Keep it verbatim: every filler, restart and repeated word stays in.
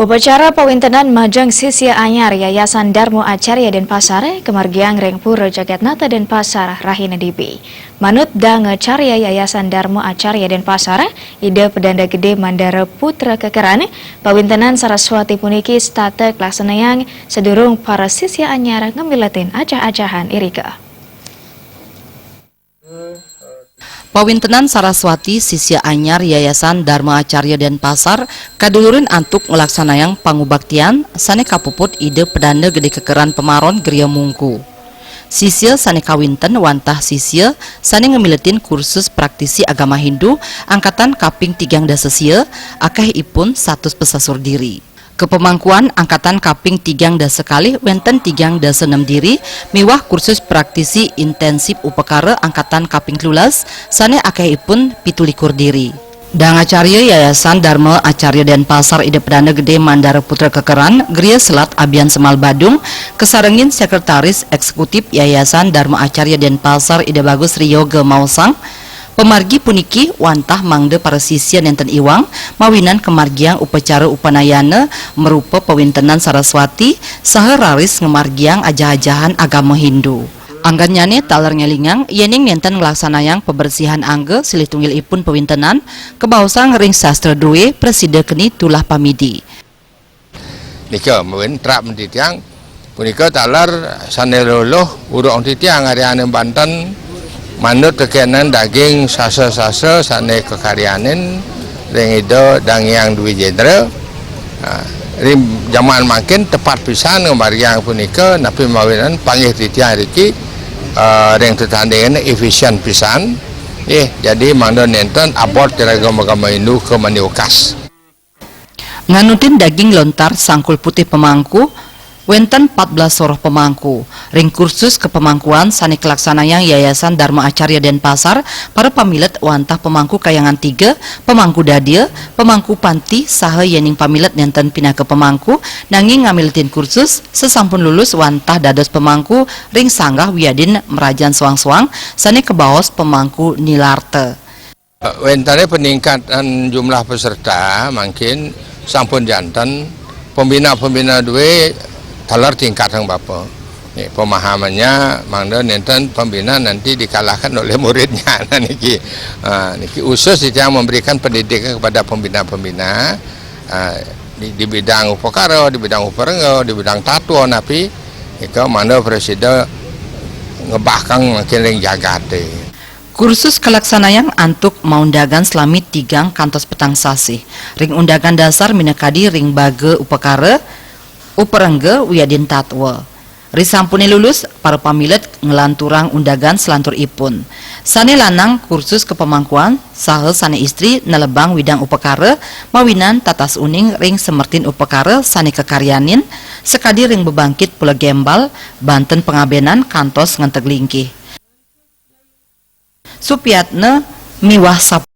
Upacara pawintenan majeng sisia anyar Yayasan Darma Acarya Denpasar kamargiang ring Pura Jagatnata Denpasar rahina dibi. Manut Dang Acarya Yayasan Darma Acarya Denpasar, Ida Pedanda Gede Mandara Putra Kekeran, pawintenan Saraswati puniki setata kalaksanayang sadurung para sisia anyar ngamiletin ajah-ajahan irika. Pawintenan Saraswati sisia anyar Yayasan Darma Acarya Denpasar kadulurin antuk nglaksanayang pangubaktian sane kapuput Ida Pedanda Gede Kekeran Pemaron Gria Mungku. Sisia sane kawinten wantah sisia sane ngamiletin kursus praktisi agama Hindu angkatan kaping tigang dasa sia, akehipun satus pesasur diri. Kapamangkuan angkatan kaping tigang dasa kalih wenten tigang dasa nem diri miwah kursus praktisi intensif upakara angkatan kaping telulas sane akehipun pitu likur diri. Dang Acarya Yayasan Darma Acarya Denpasar Ida Pedanda Gede Mandara Putra Kekeran, Gria Selat Abian Semal Badung, kasarengin Sekretaris Eksekutif Yayasan Darma Acarya Denpasar Ida Bagus Riyoga maosang, pamargi puniki wantah mangda para sisia nenten iwang mawinan kamargiang upacara upanayana marupa pawintenan Saraswati saha raris ngamargiang ajah-ajahan agama Hindu. Anggennyane taler ngelingang yening nenten nglaksanayang pabersihan angga silih tunggilipun pawintenan, kabaosang ring sastra drue prasida keni tulah pamidi. Nika mawin trap titiang punika taler sane luluh urung titiang Aryane Banten manut tekenan daging sasa-sasa sane kakaryanin ring Ida Dang Hyang Dwi Jendra. Ha, ring jaman mangkin tepat pisan ngamargiang punika napi mawinan panggih titiang riki, eh, ring tetandingan efisien pisan. Eh, jadi mangda nenten abot iraga agama Hindu ka mani ukas. Nganutin daging lontar sangkul putih pamangku, wenten empat belas soroh pamangku. Ring kursus kapamangkuan sane kalaksanayang Yayasan Darma Acarya Denpasar, para pamilet wantah pamangku kayangan tiga, pamangku dadia, pamangku panti, saha yening pamilet nenten pinaka pamangku, nanging ngamiletin kursus, sasampun lulus wantah dados pamangku ring sanggah wiadin mrajan soang-soang sane kabaos pamangku nilarta. Wentane peningkatan jumlah peserta mangkin sampun janten, pembina-pembina due taler tingkatang bapa. Nih, pemahamannya mangda nenten pembina nanti dikalahkan oleh muridnya. Nah, niki, ah, niki khusus titiang memberikan pendidikan kepada pembina-pembina, ah, di, di bidang upakara, di bidang uparengga, di bidang tatwa, napi nika mangda prasida ngebahkang mangkin ring jagate. Kursus kalaksanayang antuk maundagan salami tigang kantos petang sasih. Ring undagan dasar minakadi ring baga upakara, uparengga wiadin tatwa. Risampune lulus, para pamilet nglanturang undagan salanturipun. Sane lanang kursus kapamangkuan, saha sane istri nelebang widang upakara, mawinan tatas uning ring semertin upakara sane kakaryanin, sakadi ring bebangkit Pulo Gembal, banten pangabenan kantos ngenteg linggih. Supiatna miwah sap-